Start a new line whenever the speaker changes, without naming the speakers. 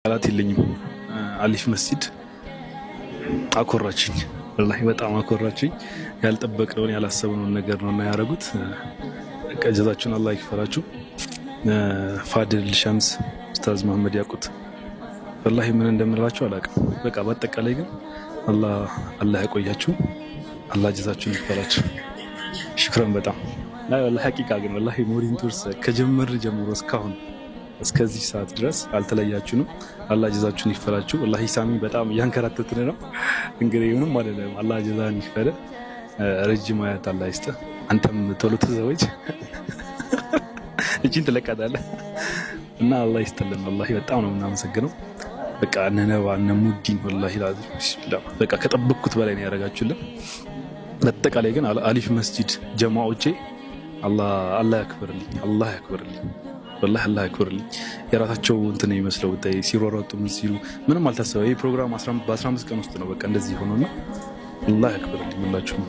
ቃላት የለኝም። አሊፍ መስጂድ አኮራችኝ፣ ወላሂ በጣም አኮራችኝ። ያልጠበቅነውን ያላሰብነውን ነገር ነው እና ያደረጉት። ጀዛችሁን አላህ ይክፈላችሁ። ፋድል ሸምስ፣ ኡስታዝ መሐመድ ያቁት፣ ወላሂ ምን እንደምላችሁ አላውቅም። በቃ በአጠቃላይ ግን አላህ ያቆያችሁ፣ አላህ ጀዛችሁን ይክፈላችሁ። ሽክረን በጣም። ወላሂ ሐቂቃ ግን ወላሂ ሞሪን ቱርስ ከጀመር ጀምሮ እስካሁን እስከዚህ ሰዓት ድረስ አልተለያችሁንም። አላህ ጀዛችሁን ይክፈላችሁ። ወላሂ ሳሚ በጣም እያንከራተትን ነው። እንግዲህ ምንም አይደለም። አላህ ጀዛን ይክፈል። ረጅም አያት አላህ ይስጥህ። አንተም ቶሎ ተዘወጅ፣ እጅን ትለቃታለህ እና አላህ ይስጥልን። ወላሂ በጣም ነው የምናመሰግነው። በቃ እነ ነባ እነ ሙዲን ወላሂ በቃ ከጠበቅኩት በላይ ነው ያደረጋችሁልን። በአጠቃላይ ግን አሊፍ መስጂድ ጀማዎቼ አላህ ያክብርልኝ፣ አላህ ያክብርልኝ፣ ወላሂ አላህ ያክብርልኝ። የራሳቸው እንትን ይመስለው ብታይ ሲሯሯጡ ምን ሲሉ ምንም አልታሰበ። ይህ ፕሮግራም በ15 ቀን ውስጥ ነው በቃ እንደዚህ ሆኖና አላህ ያክብርልኝ ሁላችሁም።